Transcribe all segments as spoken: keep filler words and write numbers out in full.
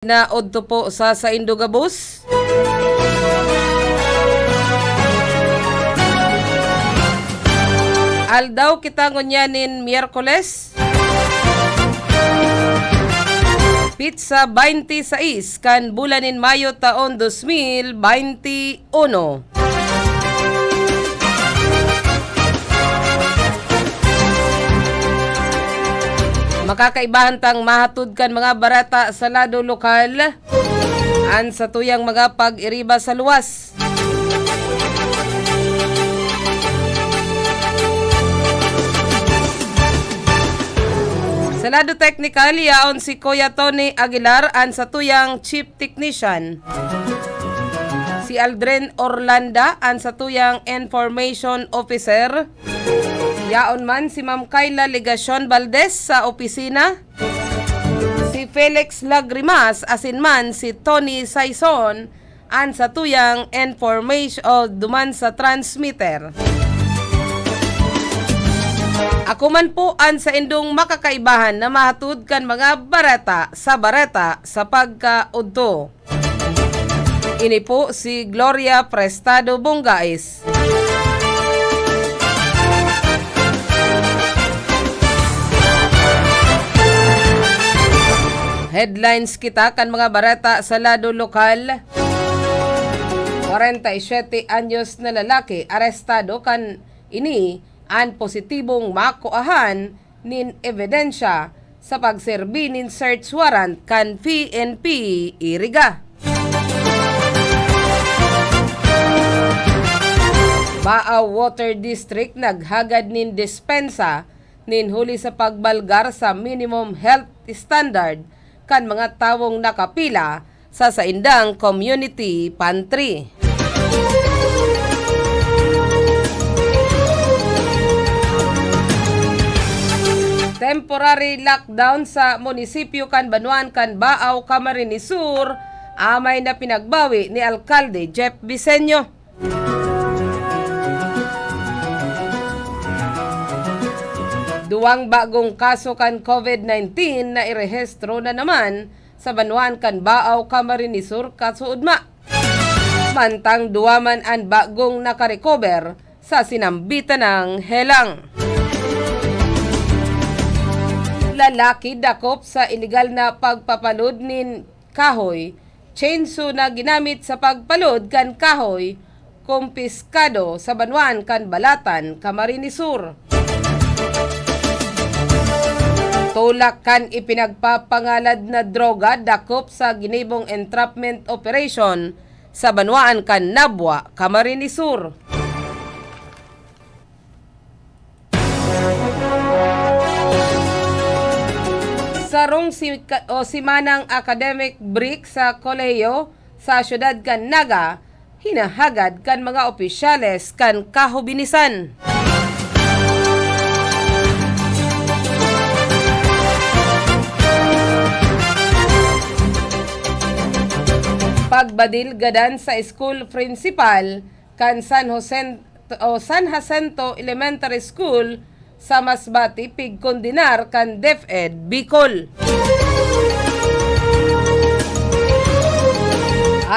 na odto po sa saindo gabos. Aldaw kita ngunyan nin Miyerkules, pitsa baynte sais kan bulan nin Mayo taon dos mil baynte uno. Makakaibahan tang mahatod kan mga bareta sa lado lokal, an satuyang mga pag-iriba sa luwas. Sa lado teknikal, yaon si Kuya Tony Aguilar, an satuyang chief technician. Si Aldrin Orlanda, an satuyang information officer. Yaon man si Ma'am Kayla Legacion Valdez sa opisina. Si Felix Lagrimas, asin man si Tony Saison, an satuyang information o duman sa transmitter. Ako man po an saindong makakaibahan na mahatod kan mga bareta sa bareta sa pagkaodto. Ini po si Gloria Prestado Bongais. Headlines kita kan mga bareta sa lado lokal. Kwarenta y siyete anyos na lalaki arestado kan ini an positibong makuahan nin ebidensya sa pagserbi nin search warrant kan P N P Iriga. Baao Water District naghagad nin dispensa nin huli sa pagbalgar sa minimum health standard kan mga tawong nakapila sa saindang community pantry. Temporary lockdown sa munisipyo kan banwaan kan Baao, Camarines Sur, amay na pinagbawi ni Alkalde Jeff Biseño. Duwang bagong kaso kan COVID nineteen na irehistro na naman sa banwaan kan Baao, Camarines Sur, kasuodma. Mantang duwa man an bagong nakarecover sa sinambitan nang helang. Lalaki dakop sa iligal na pagpapalod nin kahoy, chainsaw na ginamit sa pagpalod kan kahoy, kumpiskado sa banwaan kan Balatan, Camarines Sur. Tulak kan ipinagpapangalad na droga dakop sa ginibong entrapment operation sa banwaan kan Nabua, Camarines Sur. Sarong si-, ka-, o simanang academic break sa kolehiyo sa siyudad kan Naga, hinahagad kan mga opisyales kan kahubinisan. Pagbadil gadan sa school principal kan San Jose o San Jacinto Elementary School sa Masbate, pigkondenar kan DepEd Bicol.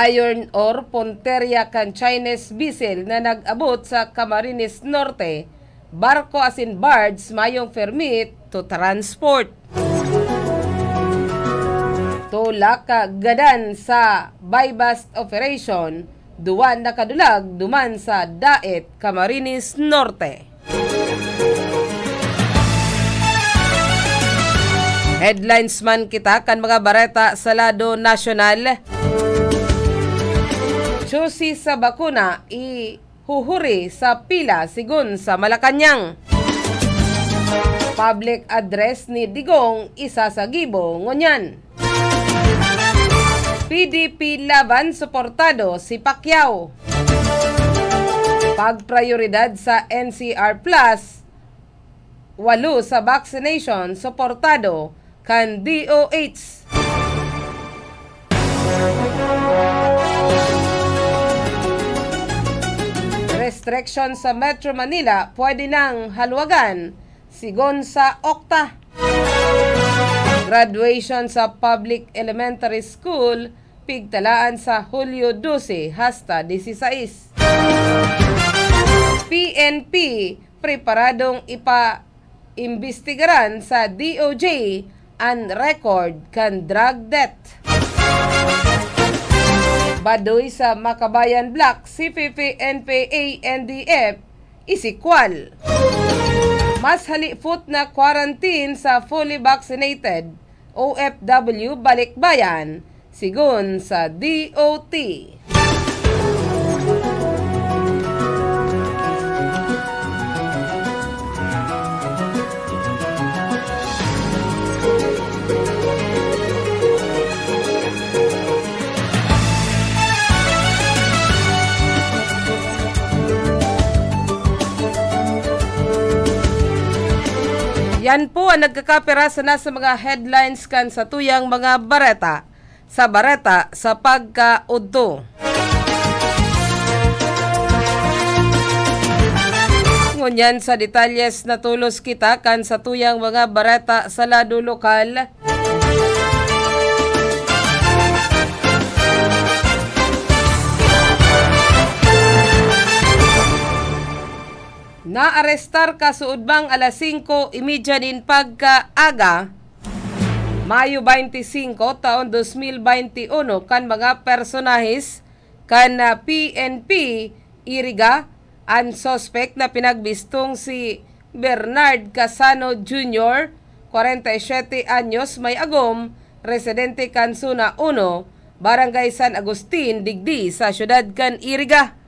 Iron ore punterya kan Chinese vessel na nag-abot sa Camarines Norte, barko asin barge mayong permit to transport. Tulak gadan sa buy-bust operation, duwa nakadulag duman sa Daet, Camarines Norte. Headlines man kita kan mga bareta sa lado nasyonal. Choosy sa bakuna, i- huhuri sa pila sigon sa Malacañang. Public address ni Digong isasagibo ngunyan. P D P laban suportado si Pacquiao. Pagprayoridad sa N C R Plus, walo sa vaccination suportado kan D O H. Restriction sa Metro Manila pwede nang haluwagan, sigon sa OCTA. Graduation sa public elementary school, pigtalaan sa Hulyo dose hasta disisais. P N P preparadong ipaimbestigaran sa D O J an record kan drug debt. Badoy sa Makabayan Block, C P P, N P A, N D F, isikwal. Mas halipot na quarantine sa fully vaccinated O F W balikbayan, sigon sa D O T. Yan po ang nagkakapira sana sa mga headlines kan satuyang mga bareta. Sa bareta sa pagkaudto. Ngunyan sa detalyes, natolos kita kan satuyang mga bareta sa lado lokal. Naarestar kasuodmang alas singko y media nin pagkaaga, Mayo baynte singko, taon dos mil baynte uno, kan mga personahes kan, ah, P N P Iriga, an suspek na pinagbistong si Bernard Casano Junior, kwarenta y siyete anyos, may agom, residente kan Zona uno, Barangay San Agustin, digdi sa siyudad kan Iriga.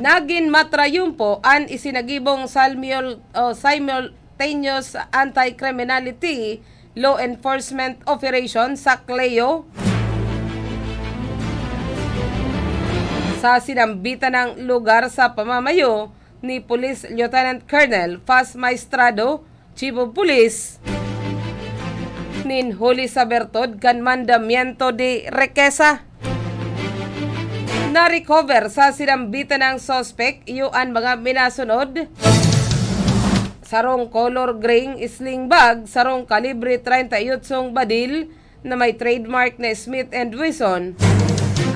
Nagin matrayumpo an isinagibong Salmiol-, o Simultaneous Anti-Criminality Law Enforcement Operation sa Cleo, sa sinambitan ng lugar sa pamamayo ni Police Lieutenant Colonel Faz Maestrado, Chief of Police, nin huli sa bertod kan mandamiento de rikesa. Na-recover sa sinambitan ng suspek iyo an mga minasunod: sarong color green sling bag, sarong kalibre treinta y ocho badil, na may trademark na Smith and Wesson,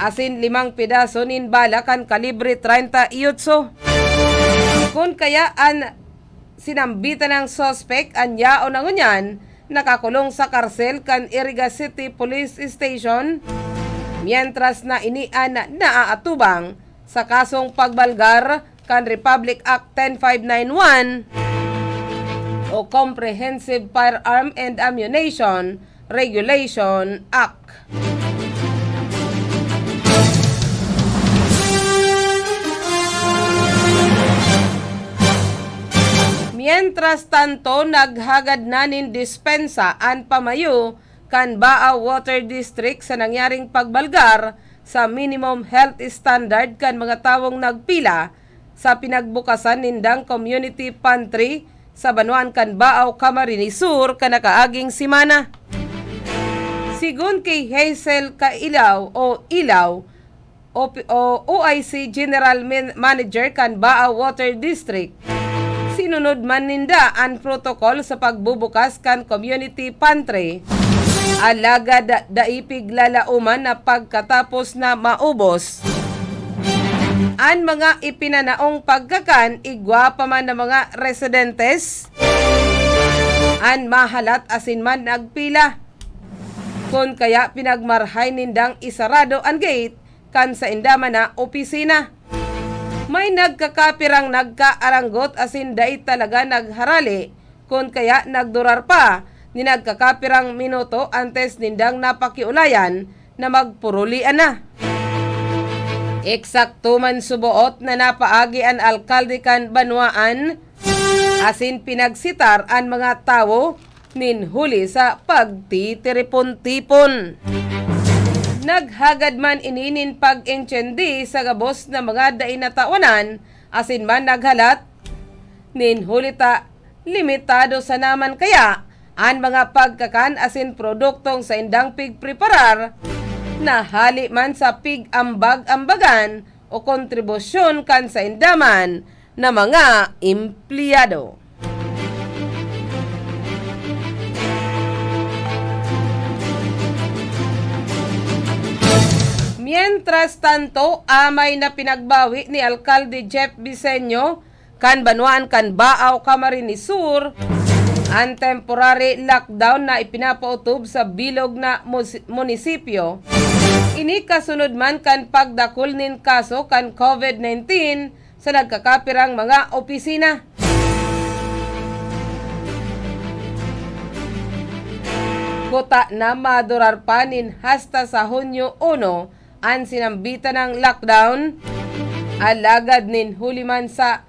asin limang pedaso nin bala kan kalibre treinta y ocho. Kun kaya an sinambitan ng suspek, an yaon na ngunyan nakakulong sa karsel kan Iriga City Police Station, mientras na ini an naaatubang sa kasong pagbalgar kan Republic Act ten five nine one o Comprehensive Firearm and Ammunition Regulation Act. Mientras tanto, naghagad na nin dispensa an pamayo kan Baao Water District sa nangyaring pagbalgar sa minimum health standard kan mga tawong nagpila sa pinagbukasan nindang community pantry sa banwaan kan Baao, Camarines Sur, kan nakaaging semana. Sigon ki Hazel Kailaw o Ilaw, O P, o O I C General Man-, Manager kan Baao Water District, sinunod man ninda an protocol sa pagbubukas kan community pantry. Alagad dai piglalauman na pagkatapos na maubos an mga ipinanaong pagkakan, igwa pa man na mga residentes an mahalat asin man nagpila. Kun kaya, pinagmarhay nindang isarado an gate kan sainda man na opisina. May nagkakapirang nagkaaranggot asin dai talaga nagharali, kun kaya nagdurar pa ni nagkakapirang minuto antes nindang napakiulayan na magpurulian na. Eksakto man suboot na napaagi an alkalde kan banwaan asin pinagsitar an mga tawo nin huli sa pagtitiripon-tipon. Naghagad man ini nin pag-intsindi sa gabos na mga dai natawanan asin man naghalat nin huli ta limitado sana man kaya an mga pagkakan asin produktong saindang pigpreparar na hali man sa pig-ambag-ambagan o kontribusyon kan sainda man na mga empleyado. Mientras tanto, amay na pinagbawi ni Alkalde Jeff Biseño kan banwaan kan Baao, Camarines Sur, an temporary lockdown na ipinapautob sa bilog na mus-, munisipyo. Ini kasunod man kan pagdakul nin kaso kan COVID nineteen sa nagkakapirang mga opisina. Kuta na madurar pa nin hasta sa Hunyo uno an sinambitan ng lockdown, alagad nin huli man sa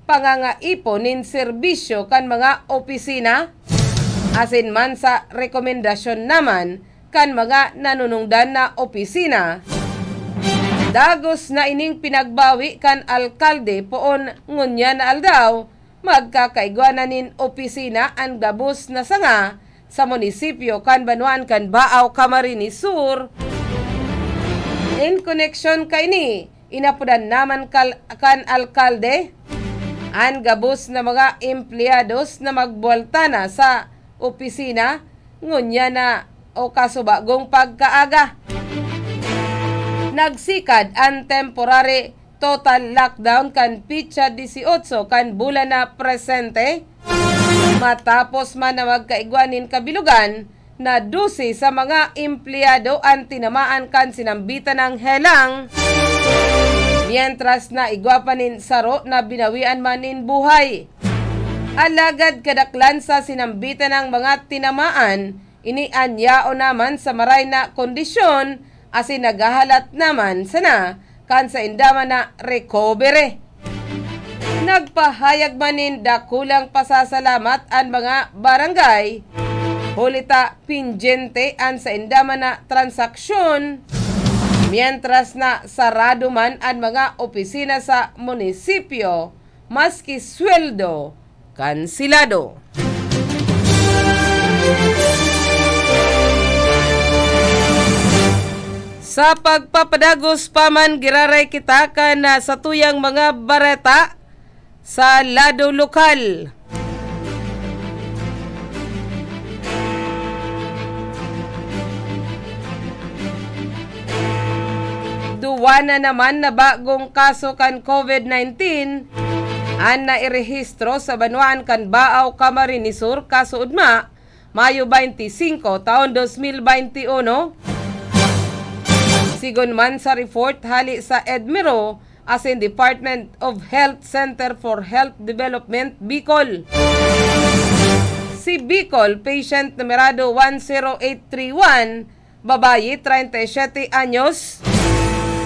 pangangaipo nin serbisyo kan mga opisina, asin man sa rekomendasyon naman kan mga nanunungdan na opisina, dagos na ining pinagbawi kan alkalde poon ngunyan na aldaw, magkakaigwa na nin opisina an gabos na sanga sa munisipyo kan banwaan kan Baao, Camarines Sur. In koneksyon kaini, inapodan naman kal-, kan alkalde an gabos na mga empleyados na magbuwalta na sa opisina ngunyan na o kasubagong pagkaaga. Nagsikad an temporary total lockdown kan pitsa dieciocho kan bulan na presente, matapos man na magkaigwa nin kabilogan na dose sa mga empleyado an tinamaan kan sinambitan ng helang, mientras na igwa pa nin saro na binawian man nin buhay. Alagad kadaklan sa sinambitan ng mga tinamaan, ini an yaon naman sa maray na kondisyon, asin naghahalat naman sana kan sainda man na recovery. Nagpahayag man nin dakulang pasasalamat an mga barangay, huli ta pendyente an sainda man na transaksyon, mientras na sarado man an mga opisina sa munisipyo, maski sweldo, kansilado. Sa pagpapadagos pa man, giraray kita kan, ah, satuyang mga bareta sa lado lokal. Duwa na naman na bagong kaso kan COVID nineteen an nairehistro sa banwaan kan Baao, Camarines Sur, kasuodma, Mayo twenty-cinco, taon dos mil twenty uno. Sigon man sa report hali sa EDMERO, asin Department of Health Center for Health Development, Bicol. Si Bicol patient numerado one zero eight three one, babayi, treinta y siete anyos,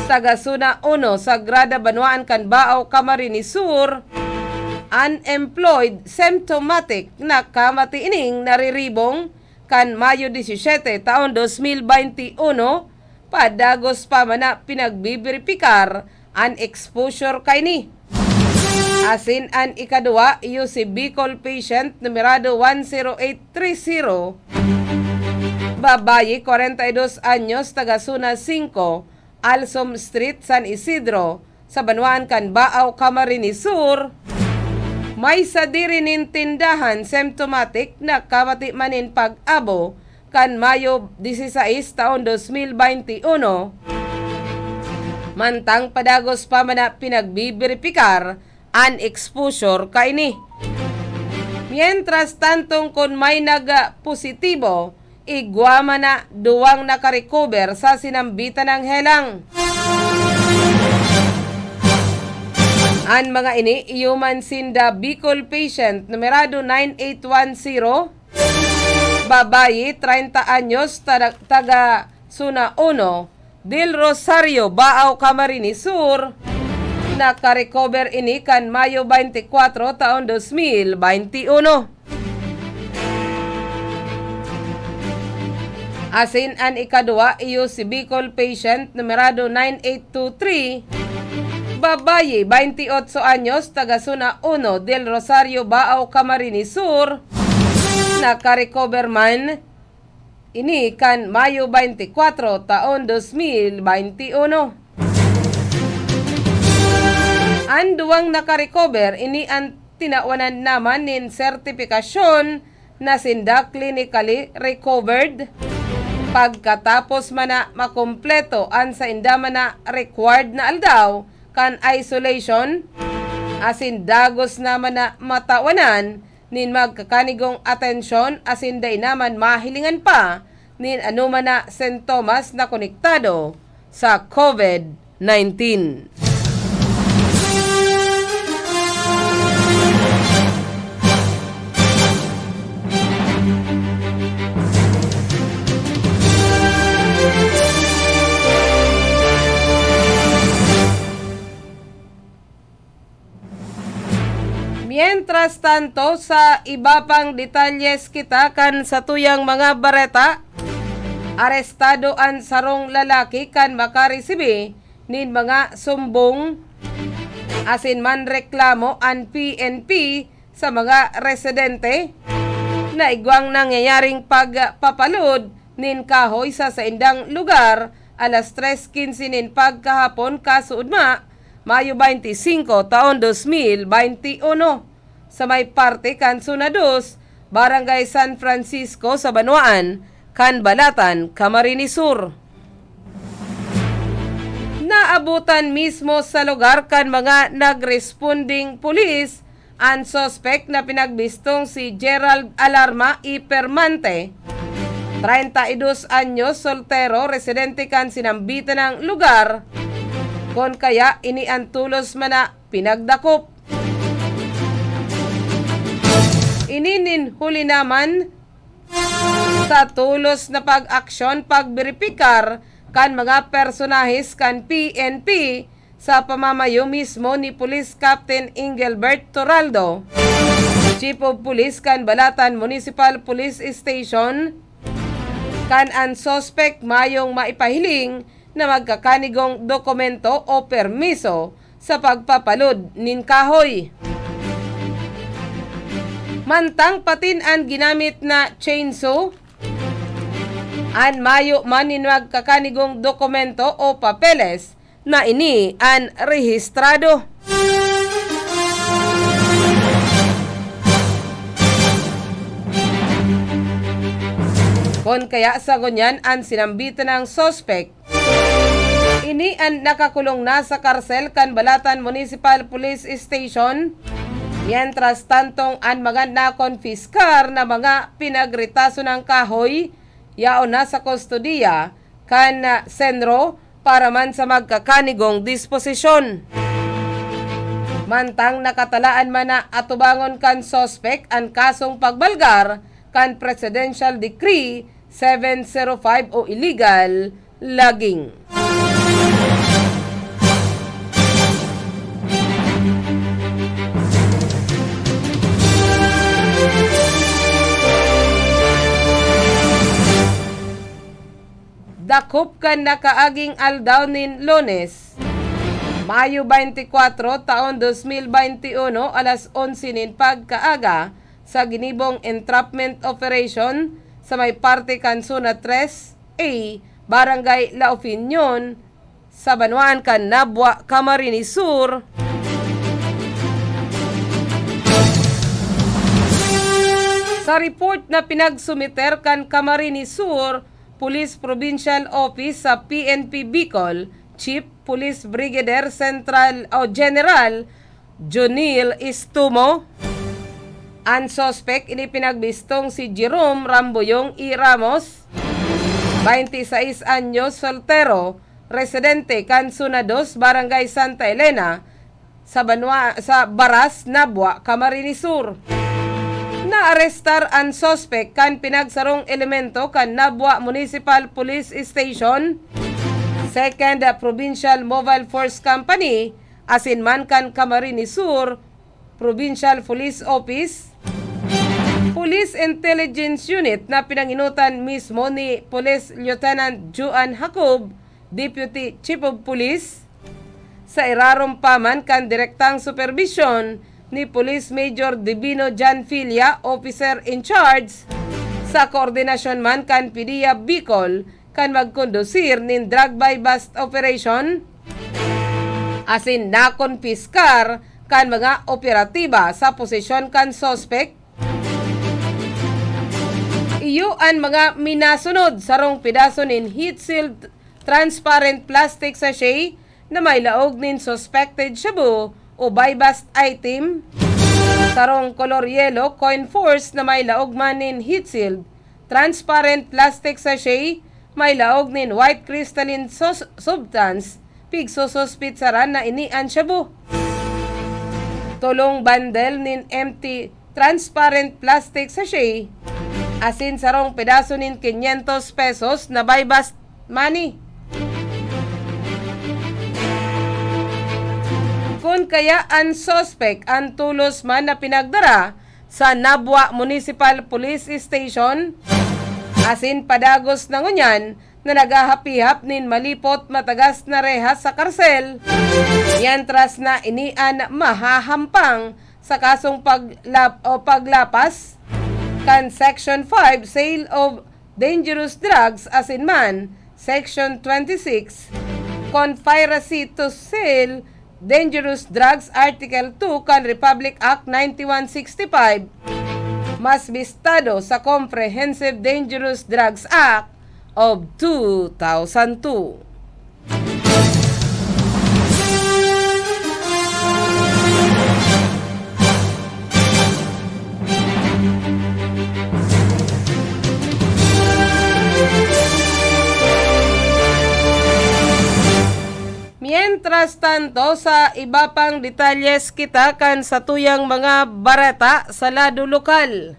taga Zona Uno, Sagrada Banwaan kan Baao, Camarines Sur, unemployed, symptomatic, nakamati ining nariribong kan Mayo disisiyete, taon dos mil baynte uno, padagos pa man na pinagbibiripikar an exposure kaini. Asin an ikaduwa, iyo si Bicol patient numerado one zero eight three zero, babayi, kwarenta y dos anyos, taga Zona Singko, Alsom Street, San Isidro, sa banwaan kan Baao, Camarines Sur. May sadiri nin tindahan symptomatic na kamati man nin pag-abo kan Mayo disisais taon dos mil baynte uno, mantang padagos pa man na pinagbibiripikar an exposure kaini. Mientras tantong kun may nagpositibo, igwa man na duwang nakarecover sa sinambitan ng helang. An mga ini, iyo man sinda Bicol patient numerado nine eight one zero, babayi, treinta anyos, tada-, taga Zona Uno, Del Rosario, Baao, Camarines Sur. Nakarecover ini kan Mayo baynte kwatro, taon dos mil baynte uno. Asin an ikaduwa, iyo si Bicol patient numerado nine eight two three, babayi, baynte otso anyos, taga Zona Uno, Del Rosario, Baao, Camarines Sur. Nakarecover man ini kan Mayo baynte kwatro, taon dos mil baynte uno. An duwang naka-recover, ini an tinawanan naman nin sertipikasyon na sinda clinically recovered. Pagkatapos man na makumpleto an sainda man na required na aldaw kan isolation, asin dagos naman na matawanan nin magkakanigong atensyon asin dai naman mahilingan pa nin anoman na sintomas na konektado sa COVID nineteen. Mientras tanto, sa iba pang detalles kita kan satuyang mga bareta, arestado an sarong lalaki kan makaresibi nin mga sumbong asin manreklamo an P N P sa mga residente na igwang nangyayaring pagpapalod nin kahoy sa saindang lugar alas tres quince nin pagkahapon, kasuodma, Mayo twenty-five, taon dos mil twenty-one, sa may parte kan Zona dos, Barangay San Francisco sa banwaan kan Balatan, Camarines Sur. Naabutan mismo sa lugar kan mga nagresponding pulis an suspek na pinagbistong si Gerald Alarma y Permante, treinta y dos anyos, soltero, residente kan sinambitan na lugar, kun kaya ini an tolos man na pinagdakop. Ini nin huli naman sa tolos na pag-aksyon, pagberipikar kan mga personahes kan P N P sa pamamayo mismo ni Police Captain Engelbert Toraldo, Chief of Police kan Balatan Municipal Police Station, kan an suspek mayong maipahiling na magkakanigong dokumento o permiso sa pagpapalod nin kahoy. Mantang patin an ginamit na chainsaw, an mayo man nin magkakanigong dokumento o papeles na ini an rehistrado. Kun kaya sa ngunyan an sinambitan na suspek, ini an nakakulong na sa karsel kan Balatan Municipal Police Station. Mientras tantong an mga nakonpiskar na mga pinagritaso ng kahoy yaon na sa kustodiya kan, ah, Senro para man sa magkakanigong disposisyon. Mantang nakatalaan man na atubangon kan suspek an kasong pagbalgar kan Presidential Decree seven zero five o illegal logging. Dakop kan nakaaging aldaw nin Lunes, Mayo twenty-four, taon dos mil bente uno, alas onse nin pagkaaga, sa ginibong entrapment operation sa may parte kan Zona tres A, Barangay La Opinion, sa banwaan kan Nabua, Camarines Sur. Sa report na pinagsumiter kan Camarines Sur Police Provincial Office sa P N P Bicol, Chief Police Brigadier Central o General Jonil Istumo, an suspek ini pinagbistong si Jerome Ramboyong E. Ramos, twenty-six anyos, soltero, residente kan Zona dos, Barangay Santa Elena, sa banwa-, sa Baras, Nabua, Camarines Sur. Naarestar an suspek kan pinagsarong elemento kan Nabua Municipal Police Station, Second Provincial Mobile Force Company, asin man kan Camarines Sur Provincial Police Office, Police Intelligence Unit na pinangenotan mismo ni Police Lieutenant Juan Jacob, Deputy Chief of Police, sa irarom pa man kan direktang superbisyon ni Police Major Divino John Filia, Officer in Charge, sa koordinasyon man kan PDEA Bicol, kan magkondusir nin drug buy-bust operation. asin nakonpiskar kan mga operatiba sa posesyon kan suspek. Iyo an mga minasunod: sarong pedaso nin heat-sealed transparent plastic sachet na may laog nin suspected shabu o buy-bust item, sarong kolor yellow coin purse na may laog man nin heat-sealed transparent plastic sachet may laog nin white crystalline sus-, substance, pigsususpitsaran na ini an shabu. Tolong bandel nin empty transparent plastic sachet, asin sarong pedaso nin quinientos pesos na buy-bust money. Kun kaya an suspek an tolos man na pinagdara sa Nabua Municipal Police Station, asin padagos na ngunyan na naghahapihap nin malipot matagas na rehas sa karsel, mientras na ini an mahahampang sa kasong paglap-, o paglapas kan Section five, Sale of Dangerous Drugs, asin man Section twenty-six, Conspiracy to Sell Dangerous Drugs, Article two kan Republic Act ninety-one sixty-five, mas bistado sa Comprehensive Dangerous Drugs Act of two thousand two. Mientras tanto, sa iba pang detalyes kita kan satuyang mga bareta sa lado lokal.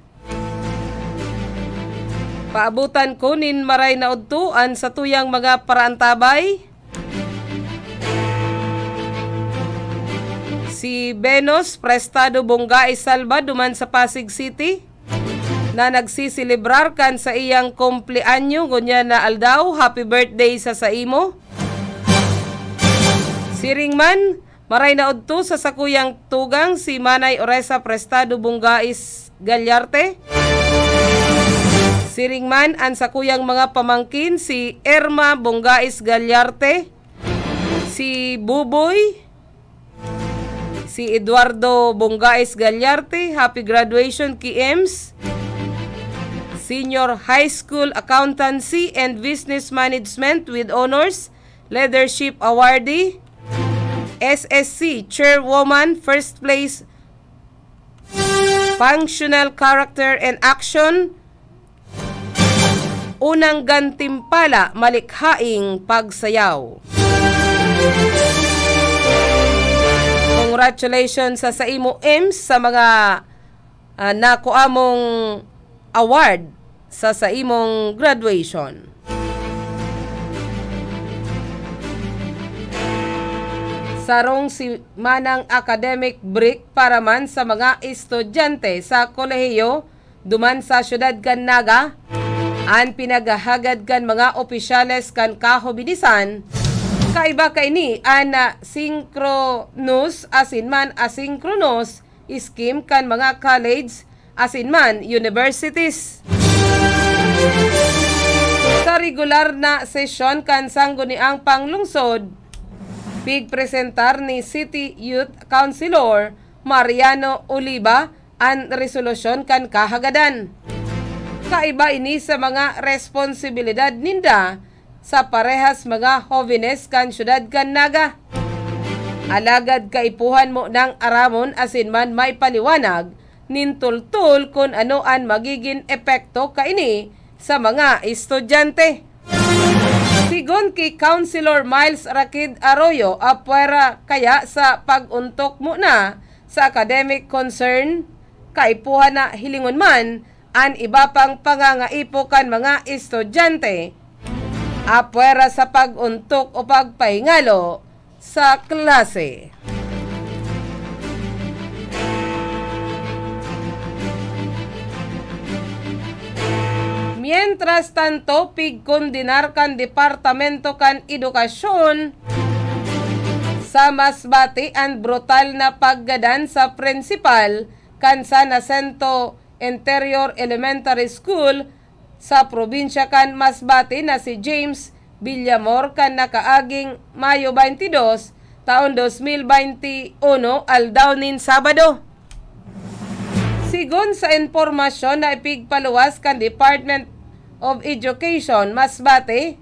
Paabotan ko nin maray na udto an satuyang mga paraantabay. Si Venus Prestado Bongga Salva duman sa Pasig City, na nagsiselebrar kan saiyang kumpleanyo ngunyan na aldaw. Happy birthday sa saimo! Siring man, maray na udto sa sakuyang tugang, si Manay Oresa Prestado Bongais Gallarte. Siring man an sakuyang mga pamangkin, si Irma Bongais Gallarte, si Buboy, si Eduardo Bongais Gallarte. Happy graduation ki Ems Senior High School, Accountancy and Business Management with Honors, Leadership Awardee, S S C Chairwoman, First Place, Functional Character and Action, Unang Gantimpala, Malikhaing Pagsayaw. Congratulations sa saimo, Ems, sa mga, ah, nakua mong award sa saimong graduation. Sarong simanang academic break para man sa mga estudyante sa kolehiyo duman sa siyudad kan Naga, an pinaghahagad kan mga opisyales kan kahobinisan. Kaiba kaini an, ah, synchronous asin man asynchronous scheme kan mga college asin man universities. Sa regular na sesyon kan Sangguniang Panglungsod, pigpresentar ni City Youth Councilor Mariano Oliva an resolusyon kan kahagadan. Kaiba ini sa mga responsibilidad ninda sa parehas mga hobenes kan siyudad kan Naga. Alagad kaipuhan mo nang aramon asin man maipaliwanag nin tultol kun ano an magigin epekto kaini sa mga estudyante. Sigon ki Councilor Miles Rakid Arroyo, apwera kaya sa pag-ontok mo na sa academic concern, kaipuhan na hilingon man an iba pang pangangaipo kan mga estudyante, apwera sa pag-ontok o pagpahingalo sa klase. Mientras tanto, pigkondenar kan Departamento kan Edukasyon sa Masbate an brutal na paggadan sa prensipal kan San Jacinto Interior Elementary School sa probinsya kan Masbate na si James Villamor kan nakaaging Mayo twenty-two taon dos mil baynte uno, aldaw nin Sabado. Sigon sa impormasyon na ipigpaluwas kan Department of Education, Masbate,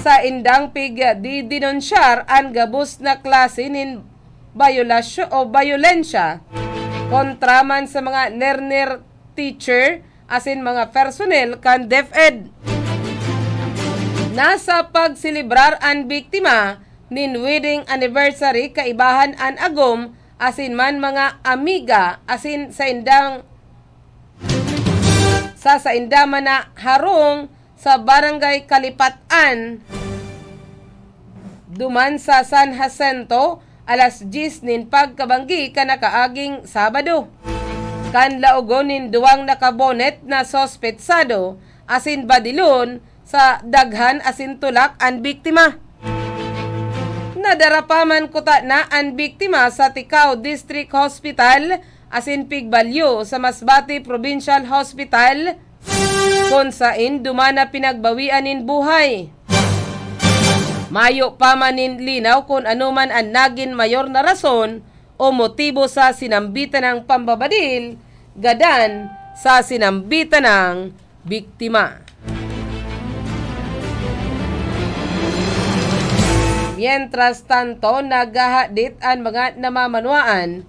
sa indang pigdidinonsyar an gabos na klase nin bayolasyo o bayolensya kontra man sa mga nerner teacher asin mga personnel kan DepEd. Nasa pagselebrar an biktima nin wedding anniversary kaibahan an agom asin man mga amiga asin saindang sa sainda man na harong sa Barangay Kalipatan, duman sa San Jacinto, alas dyes nin pagkabanggi kan nakaaging Sabado. Kan laogon nin duwang nakabonet na sospetsado asin badilon sa daghan asin tulak an biktima. Nadarapa man kutana an biktima sa Ticao District Hospital asin pigbalyo sa Masbate Provincial Hospital, kun saen duman na pinagbawian nin buhay. Mayo pa man nin linaw kun ano man an nagin mayor na rason o motibo sa sinambitan nang pambabadil, gadan sa sinambitan nang biktima. Mientras tanto, naghahadit an mga namamanwaan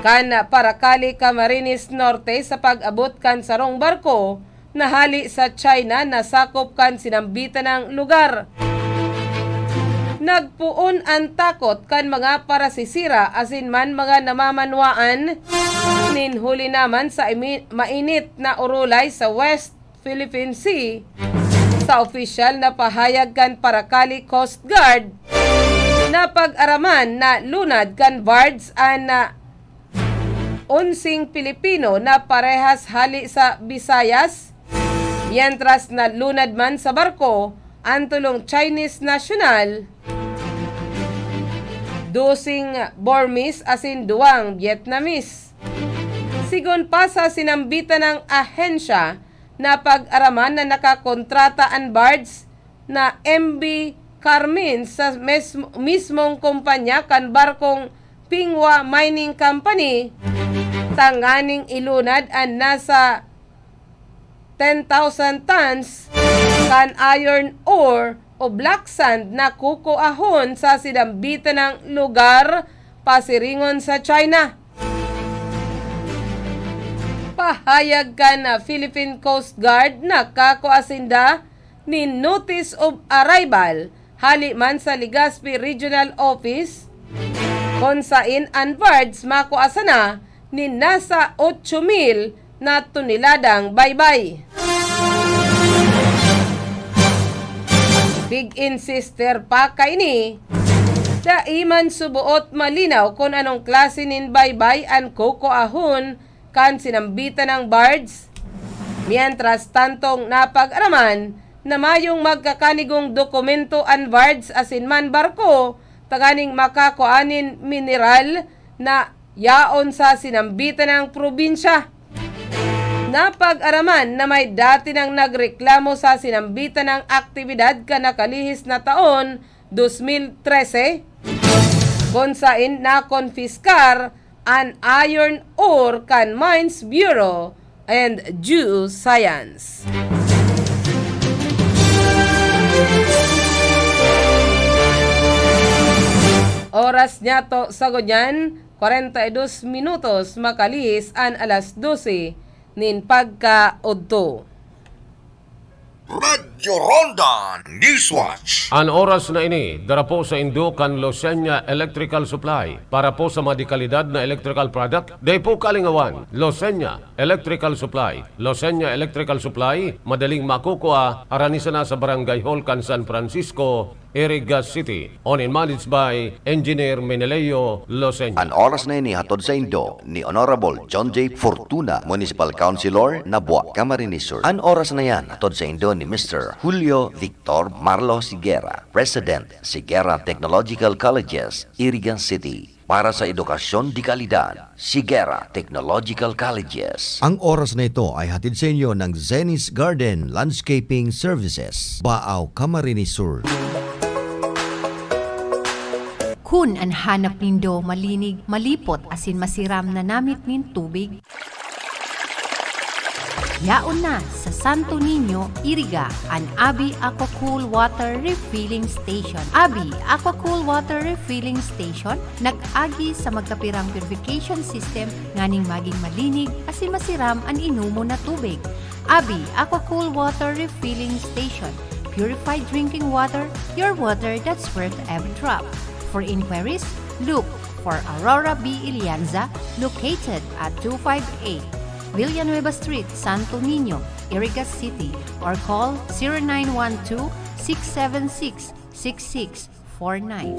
kan Paracali, Camarines Norte sa pag-abot kan sarong barko na hali sa China na sakop kan sinambitan nang lugar. Nagpoon an takot kan mga parasisira asin man mga namamanwaan nin huli naman sa imi-, mainit na urulay sa West Philippine Sea. Sa opisyal na pahayag kan Paracali Coast Guard, napag-araman na lunad kan barge an, ah, onseng Pilipino na parehas hali sa Visayas, mientras na lunad man sa barko an tolong Chinese national, doseng Burmese asin duwang Vietnamese. Sigon pa sa sinambitan nang ahensya, napag-araman na nakakontrata an barge na M B Carmen sa mes-, mismong kumpanya kan barkong Pingwa Mining Company, tanganing ilunad an nasa ten thousand tons kan iron ore o black sand na kukuahon sa sinambitan nang lugar pasiringon sa China. Pahayag kan Philippine Coast Guard, nakakua sinda nin notice of arrival hali man sa Legazpi Regional Office, kun saen an barge makua sana nin nasa otso mil na toneladang baybay. Pig-insister pa kaini, dai man suboot malinaw kun anong klase nin baybay an kukuahon kan sinambitan nang barge. Mientras tantong napag-araman na mayong magkakanigong dokumento an barge asin man barko tanganing makakua nin mineral na yaon sa sinambitan nang probinsya. Napag-araman na may dati nang nagreklamo sa sinambitan nang aktibidad kan nakalihis na taon, dos mil trese, kun saen nakonpiskar an iron ore kan Mines Bureau and Geoscience. Oras niyato sa ngunyan, kwarenta y dos minutos, makalihis an alas dose nin pagkaodto. Radyo Ronda Newswatch. An oras na ini, dara po saindo kan Losenya Electrical Supply. Para po sa mga dekalidad na electrical product, dai po kalingawan. Losenya Electrical Supply. Losenya Electrical Supply, madaling makukua, harani sana sa Barangay Hall kan San Francisco, Iriga City. Owned and managed by Engineer Meneleo Losenya. An oras na ini hatod saindo ni Honorable John J Fortuna, Municipal Councilor, Nabua, Camarines Sur. An oras na yan hatod saindo ni Mister Julio Victor Marlos Higuera, President, Higuera Technological Colleges, Iriga City. Para sa edukasyon de kalidad, Higuera Technological Colleges. Ang oras na ito ay hatid sa inyo ng Zenith Garden Landscaping Services, Baao, Camarines Sur. Kun an hanap nindo malinig, malipot asin masiram na namit nin tubig, yaon na sa Santo Niño, Iriga, an Abi Aquacool Water Refilling Station. Abi Aquacool Water Refilling Station nag-agi sa magkapirang purification system nganing magin malinig asin masiram an inomon na tubig. Abi Aquacool Water Refilling Station. Purified drinking water, your water that's worth every drop. For inquiries, look for Aurora B Ilianza, located at two five eight Villanueva Street, Santo Niño, Iriga City, or call zero nine one two, six seven six, six six four nine.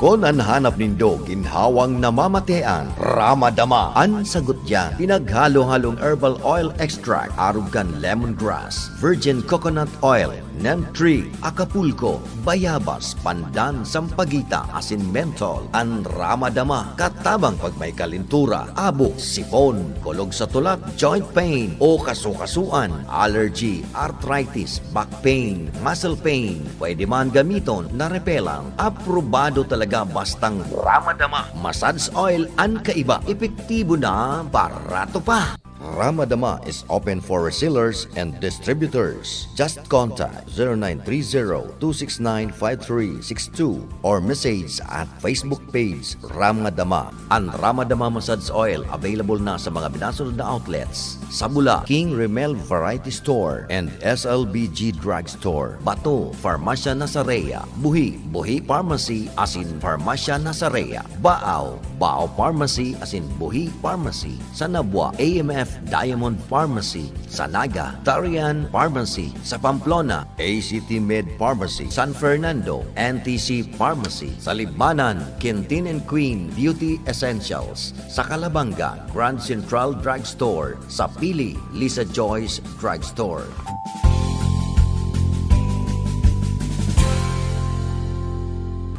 Kun an hanap nindo ginhawang namamatean, Ramadama an sagot diyan. Pinaghalo-halong herbal oil extract, arog kan lemongrass, virgin coconut oil, neem tree, Acapulco, bayabas, pandan, sampaguita, asin menthol. An Ramadama, katabang pag may kalintura, abo, sipon, kulog sa tulak, joint pain, o kasukasuan, allergy, arthritis, back pain, muscle pain. Pwede man gamiton na repellent. Aprobado talaga bastang Ramadama. Massage oil an kaiba. Epektibo na, barato pa. Ramadama is open for resellers and distributors. Just contact zero nine three zero two six nine five three six two or message at Facebook page Ramadama. An Ramadama Massage Oil available na sa mga minasunod na outlets: Sabula, King Remel Variety Store and S L B G Drug Store; Bato, Farmasya Nasarea; Buhi, Buhi Pharmacy asin Farmasya Nasarea; Baaw, Baaw Pharmacy asin Buhi Pharmacy; sa Nabua, A M F Diamond Pharmacy; sa Naga, Tarian Pharmacy; sa Pamplona, A C T Med Pharmacy; San Fernando, N T C Pharmacy; sa Libmanan, Quintin and Queen Beauty Essentials; sa Calabanga, Grand Central Drug Store; sa Pili, Lisa Joyce Drug Store.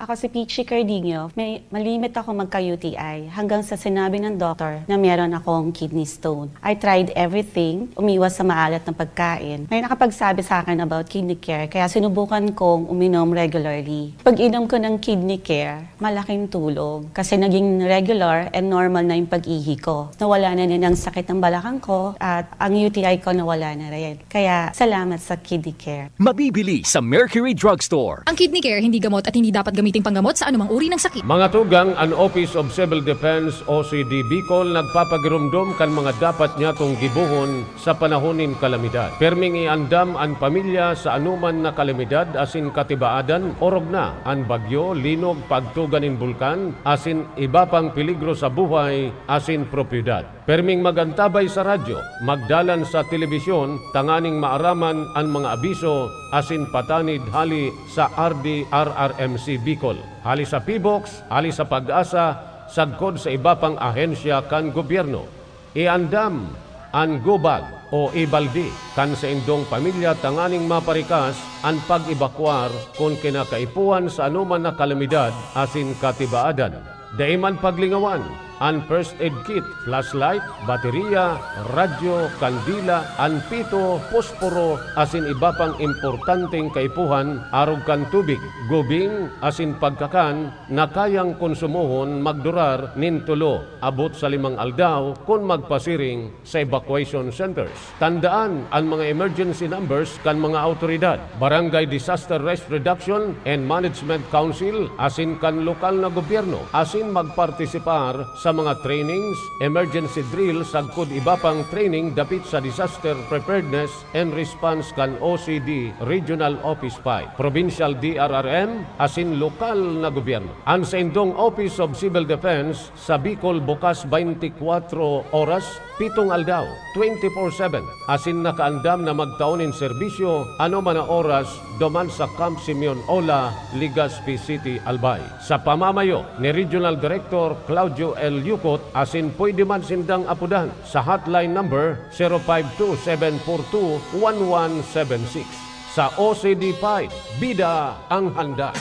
Ako si Peachy Cardinho. May malimit ako magka-U T I hanggang sa sinabi ng doktor na meron akong kidney stone. I tried everything, umiwas sa maalat na pagkain. May nakapagsabi sa akin about kidney care, kaya sinubukan kong uminom regularly. Pag-inom ko ng kidney care, malaking tulong kasi naging regular and normal na yung pag-ihi ko. Nawala na rin ang sakit ng balakang ko at ang U T I ko nawala na rin. Kaya salamat sa kidney care. Mabibili sa Mercury Drugstore. Ang Kidney Care hindi gamot at hindi dapat gamiting panggamot sa anumang uri ng sakit. Mga tugang, an Office of Civil Defense o C D Bicol nagpapagiromdom kan mga dapat nyatong gibohon sa panahon nin kalamidad. Perming iandam an pamilya sa anoman na kalamidad asin katibaadan, orog na an bagyo, linog, pagtuga nin bulkan, asin iba pang peligro sa buhay asin propiedad. Perming mag-antabay sa radyo, magdalan sa telebisyon tanganing maaraman an mga abiso asin patanid hali sa R D R R M C Bicol, hali sa PHIVOLCS, hali sa PAGASA, sagkod sa iba pang ahensya kan gobyerno. Iandam an go bag o e-balde kan saindong pamilya tanganing maparikas an pag-ebakwar kun kinakaipuhan sa anoman na kalamidad asin katibaadan. Dai man paglingawan an first aid kit, flashlight, bateriya, radyo, kandila, an pito, posporo, asin iba pang importanteng kaipuhan arog kan tubig, gubing, asin pagkakan na kayang konsumohon magdurar nin tulo abot sa limang aldaw kun magpasiring sa evacuation centers. Tandaan an mga emergency numbers kan mga awtoridad. Barangay Disaster Risk Reduction and Management Council asin kan lokal na gobyerno, asin magpartisipar sa mga trainings, emergency drill sagkod iba pang training dapit sa disaster preparedness and response kan O C D Regional Office five, Provincial D R R M asin lokal na gobyerno. An saindong Office of Civil Defense sa Bicol bukas twenty-four oras, pitong aldaw, twenty-four seven, asin nakaandam na magtao nin serbisyo anoman na oras duman sa Camp Simeon Ola, Legazpi City, Albay. Sa pamamayo ni Regional Director Claudio L. Yucot asin pwede man sindang apodan sa hotline number zero five two seven four two one one seven six. Sa O C D five, bida ang handa.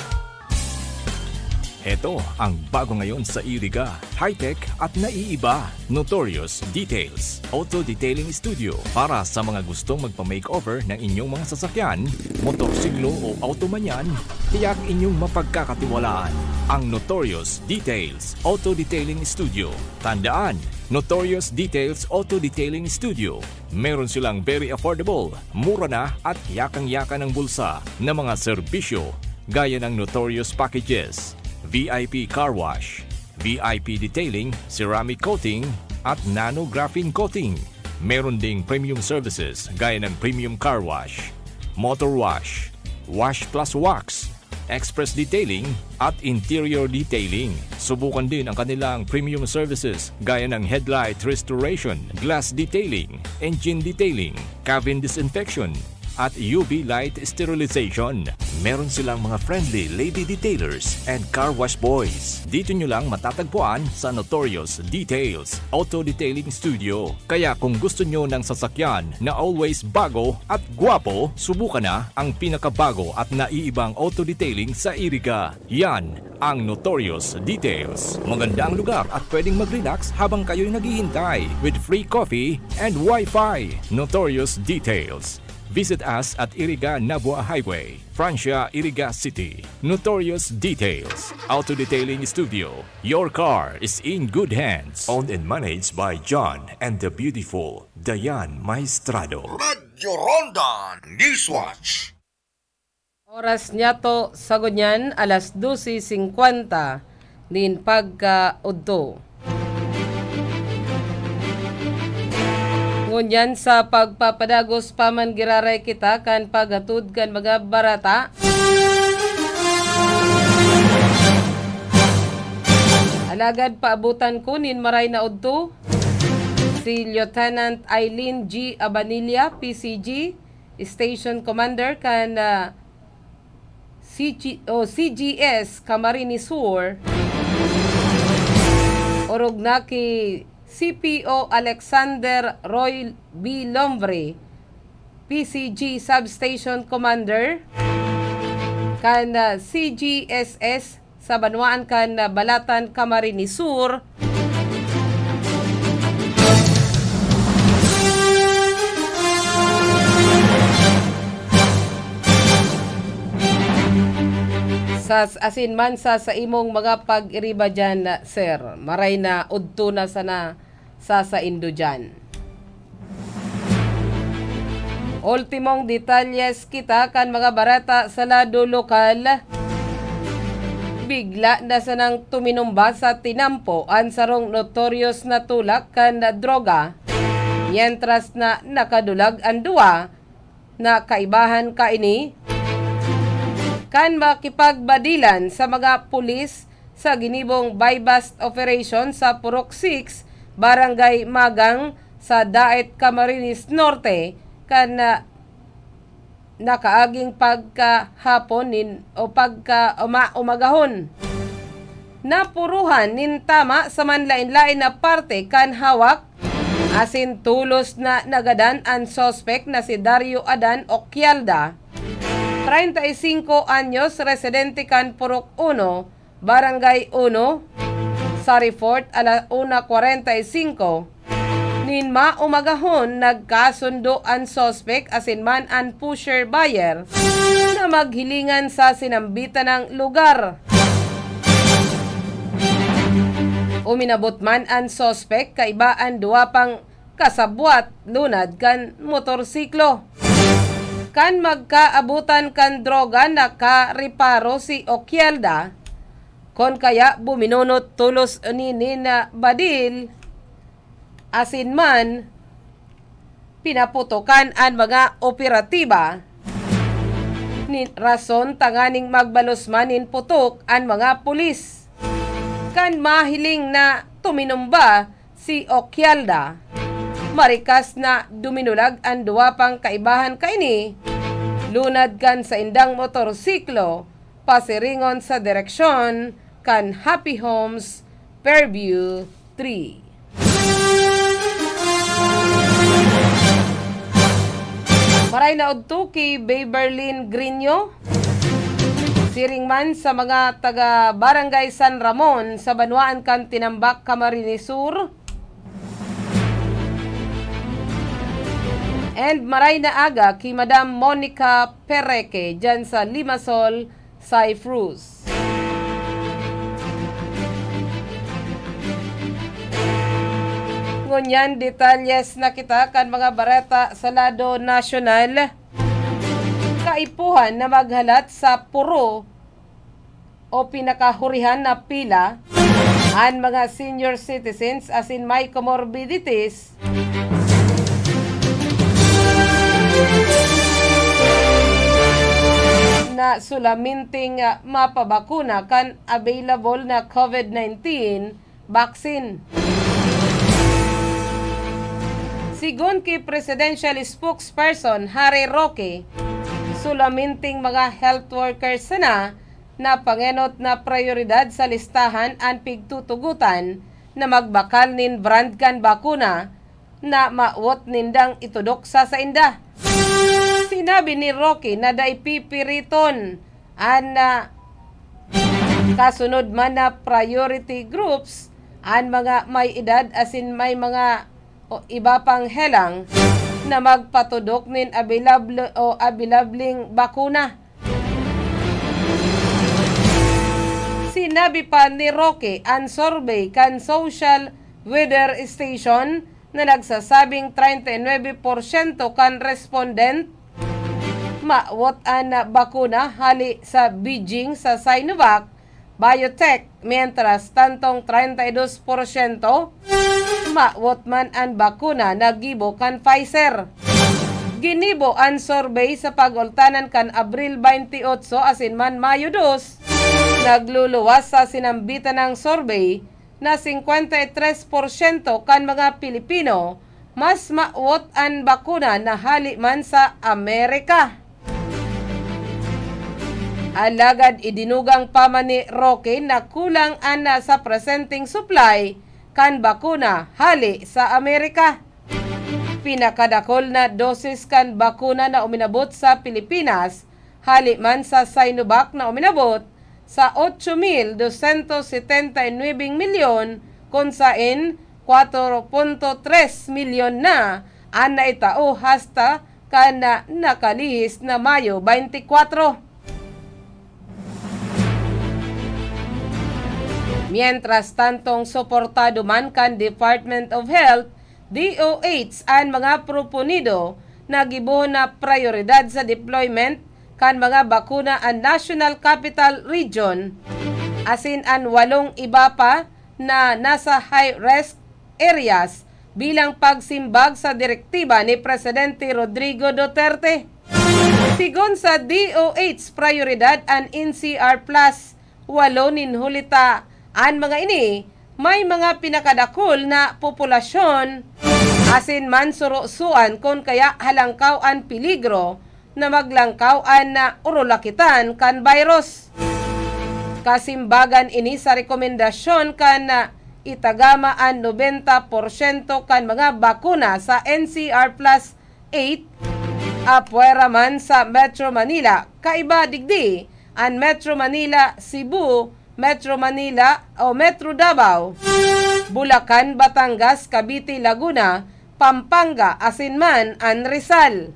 Heto ang bago ngayon sa Iriga, high-tech at naiiba. Notorious Details Auto Detailing Studio. Para sa mga gustong magpa-makeover ng inyong mga sasakyan, motorsiklo o auto man yan, tiyak inyong mapagkakatiwalaan ang Notorious Details Auto Detailing Studio. Tandaan, Notorious Details Auto Detailing Studio. Meron silang very affordable, mura na at yakang-yaka ng bulsa na mga serbisyo, gaya ng Notorious Packages, V I P Car Wash, V I P Detailing, Ceramic Coating, at Nano Graphene Coating. Meron ding premium services gaya ng Premium Car Wash, Motor Wash, Wash Plus Wax, Express Detailing, at Interior Detailing. Subukan din ang kanilang premium services gaya ng Headlight Restoration, Glass Detailing, Engine Detailing, Cabin Disinfection, at U V Light Sterilization. Meron silang mga friendly lady detailers and car wash boys. Dito nyo lang matatagpuan sa Notorious Details Auto Detailing Studio. Kaya kung gusto nyo ng sasakyan na always bago at gwapo, subukan na ang pinakabago at naiibang auto detailing sa Iriga. Yan ang Notorious Details. Maganda ang lugar at pwedeng mag-relax habang kayo'y naghihintay, with free coffee and Wi-Fi. Notorious Details. Visit us at Iriga Nabua Highway, Francia, Iriga City. Notorious Details Auto Detailing Studio. Your car is in good hands. Owned and managed by John and the beautiful Diane Maestrado. Radyo Ronda Newswatch. Oras niyato sa ngunyan, alas dose singkwenta nin pagkaudto. Ngunyan, sa pagpapadagos pa man, giraray kita kan paghatod kan mga bareta. Alagad paabotan ko nin maray na udto si Lieutenant Eileen G Abanilla, P C G, Station Commander kan, ah, C G, o C G S Camarines Sur, orog na ki C P O Alexander Roy B Lombre, P C G Substation Commander kan, ah, C G S S sa banwaan kan Balatan, Camarines Sur. Sa, asin man sa, sa imong mga pag-iriba diyan, sir, maray na udto na sana sa saindo diyan. Ultimong detalyes kita kan mga bareta sa lado lokal. Bigla na sanang tuminumba sa tinampo an sarong notorious na tulak kan droga, mientras na nakadulag an duwa na kaibahan kaini kan makipagbadilan sa mga pulis sa ginibong buy-bust operation sa Purok six, Barangay Magang, sa Daet, Camarines Norte, kan, ah, nakaaging pagkahapon nin, o pagka-, uma-, umagahon. Napuruhan nin tama sa manlaen-laen na parte kan hawak, asin tolos na nagadan an suspek na si Dario Adan Oquialda, treinta y cinco anyos, residente kan Purok uno, Barangay uno, sa report, ala una kwarenta y singko, nin maumagahon, nagkasundo an suspek asin man an pusher buyer na maghilingan sa sinambitan nang lugar. Uminabot man an suspek kaiba an duwa pang kasabwat lunad kan motorsiklo. Kan magkaabutan kan droga, nakareparo si Oquialda, kon kaya buminunot tolos nini na badil, asin man pinaputokan an mga operatiba, nin rason tanganing magbalos man nin putok an mga pulis. Kan mahiling na tuminumba si Oquialda, marikas na duminulag an duwa pang kaibahan kaini, lunad kan saindang motorsiklo, pasiringon sa direksyon kan Happy Homes, Fairview three. Maray na udto ki Beverlyn Grinyo, Siring man sa mga taga Barangay San Ramon sa banwaan kan Tinambac, Camarines Sur. And maray na aga ki Madam Monica Pereque dyan sa Limassol, Cyprus. Ngunyan, detalyes na kita kan mga bareta sa lado nasyonal. Kaipuhan na maghalat sa puro o pinakahurihan na pila an mga senior citizens asin may comorbidities na sulaminting, ah, mapabakuna kan available na COVID nineteen vaccine. Sigon ki Presidential Spokesperson Harry Roque, sulaminting mga health workers sana na pangenot na prayoridad sa listahan an pigtutugotan na magbakal nin brand kan bakuna na mawot nindang itudok sa sainda. Sinabi ni Roque na dai pipiriton an, ah, kasunod man na priority groups, an mga may edad asin may mga o iba pang helang na magpatudok nin abilable o abilabling bakuna. Sinabi pa ni Roque, an survey kan Social Weather Station na nagsasabing treinta y nuebe por ciento kan respondent mawot an bakuna hali sa Beijing sa Sinovac Biotech, mientras tantong treinta y dos por ciento mawot man an bakuna na gibo kan Pfizer. Ginibo an survey sa pag-ultanan kan Abril twenty-eight asin man Mayo dos. Nagluluwas sa sinambitan ng survey na singkwenta y tres por syento kan mga Pilipino mas mawot an bakuna na hali man sa Amerika. Alagad idinugang pa man ni Roque na kulang an sa presenteng supply kan bakuna hali sa Amerika. Pinakadakul na dosis kan bakuna na uminabot sa Pilipinas hali man sa Sinovac na uminabot sa otso mil dosyentos setenta y nuebe milyon, kun saen kwatro punto tres milyon na an naitao hasta kan na nakalihis na Mayo twenty-four. Mientras tantong, suportado man kan Department of Health, D O H, an mga proponido na gibohon na prayoridad sa deployment kan mga bakuna an National Capital Region asin an walong iba pa na nasa high-risk areas bilang pagsimbag sa direktiba ni Presidente Rodrigo Duterte. Sigon sa D O H, prayoridad an N C R Plus walo nin huli ta an mga ini may mga pinakadakul na populasyon asin mansurosoan kun kaya halangkaw an peligro na maglangkaw an, ah, urulakitan kan virus. Kasimbagan ini sa rekomendasyon kan, ah, itagama an nobenta porsyento kan mga bakuna sa N C R Plus eight, apwera man sa Metro Manila. Kaiba digdi, an Metro Manila, Cebu, Metro Manila o Metro Davao, Bulacan, Batangas, Cavite, Laguna, Pampanga, asin man an Rizal.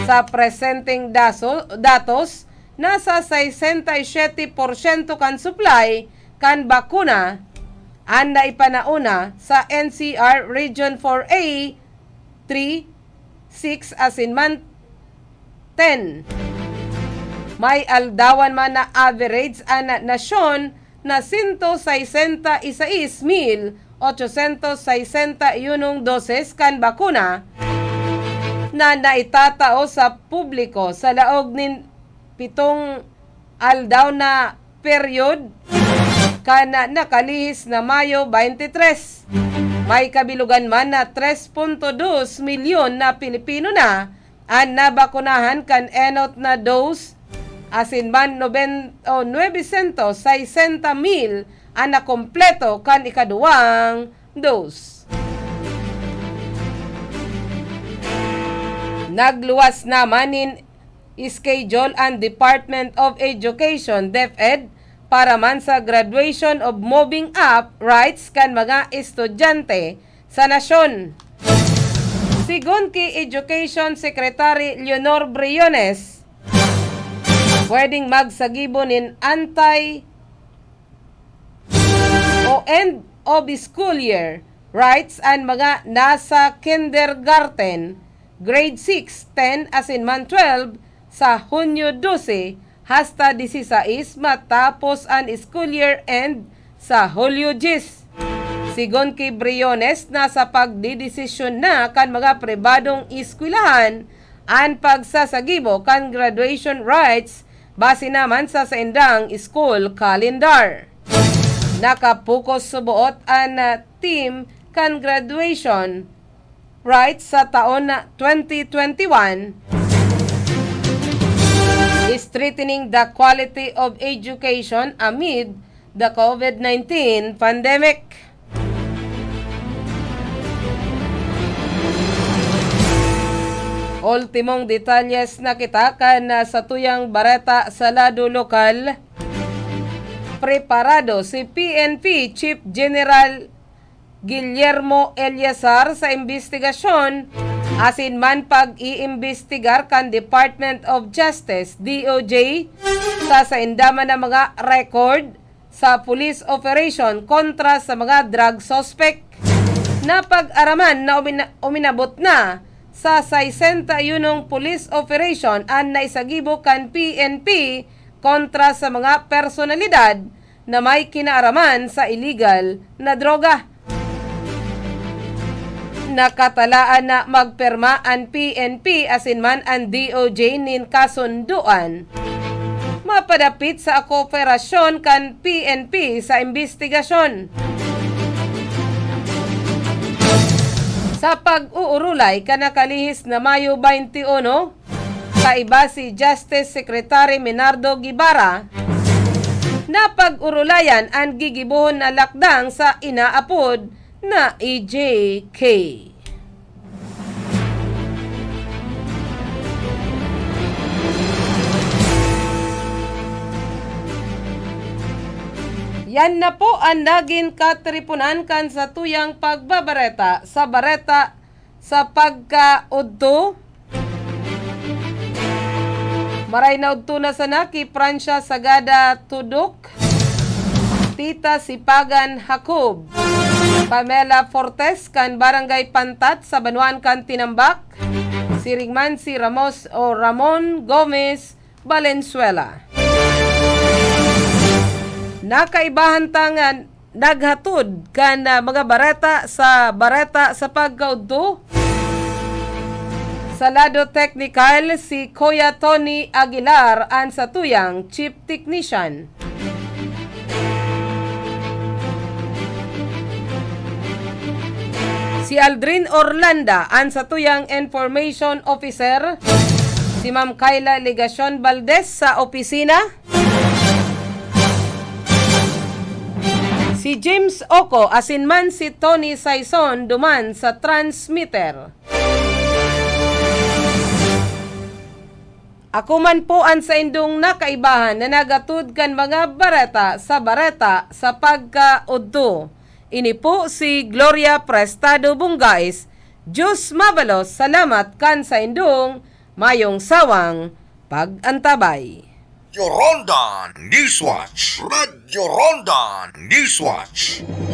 Sa presenteng daso-, datos, nasa sesenta y siete porsyento kan supply kan bakuna an naipanauna sa N C R Region four A, three, six asin man ten. May aldawan man na average an nasyon na sento sesenta y seis mil ochocientos sesenta y unong doses kan bakuna na naitatao sa publiko sa laog nin pitong aldaw na period kan nakalihis na Mayo twenty-three. May kabilogan man na tres punto dos milyon na Pilipino na an nabakunahan kan enot na dose, asin man noben-, o nuebesyentos sesenta mil an nakompleto kan ikaduwang dose. Nagluwas naman nin schedule an Department of Education, DepEd, para man sa graduation of moving up rights kan mga estudyante sa nasyon. Sigon ki Education Secretary Leonor Briones, pwedeng magsagibo nin anti o end of school year rights an mga nasa kindergarten, grade six, ten asin man twelve sa Hunyo dose hasta disisais matapos an school year end sa Hulyo dyes. Sigon ki Briones, nasa pagdedesisyon na kan mga pribadong eskwelahan an pagsasagibo kan graduation rights base naman sa saindang school calendar. Nakapokus suboot an, ah, theme kan graduation rights sa taon na twenty twenty-one, Strengthening the Quality of Education Amid the COVID nineteen Pandemic. Ultimong detalyes na kita kan, ah, satuyang bareta sa lado lokal. Preparado si P N P Chief General Guillermo Eleazar sa imbestigasyon asin man pag-iimbestigar kan Department of Justice, D O J, sa sainda man na mga record sa police operation kontra sa mga drug suspect. Napag-araman na umina-, uminabot na sa sesenta y unong police operation an naisagibo kan P N P kontra sa mga personalidad na may kinaaraman sa iligal na droga. Nakatalaan na magpirma an P N P asin man an D O J nin kasundoan mapadapit sa kooperasyon kan P N P sa imbestigasyon. Sa pag-uurulay kan nakalihis na Mayo twenty-one, kaiba si Justice Secretary Menardo Guevara, napag-urulayan an gigibohon na lakdang sa inaapod na E J K. Yan na po an nagin katripunan kan satuyang pagbabareta sa bareta sa pagkaudto. Maray na udto na sana ki Francia Sagada Tudok, Tita Sipagan Jacob, Pamela Fortes kan Barangay Pantat sa banwaan kan Tinambac, siring man si Ramos o Ramon Gomez Valenzuela. Nakaibahan ta nga naghatod kan, ah, mga bareta sa bareta sa pagkaudto. Sa lado teknikal, si Kuya Tony Aguilar an satuyang chief technician. Si Aldrin Orlanda an satuyang information officer. Si Ma'am Kyla Legacion Valdez sa opisina. Si James Oco asin man si Tony Saison duman sa transmitter. Ako man po an saindong nakaibahan na nagatod kan mga bareta sa bareta sa pagkaudto. Ini po si Gloria Prestado Bungais. Diyos mabalos, salamat kan saindong mayong sawang pag-antabay. Radyo Ronda Newswatch. Radyo Ronda Newswatch.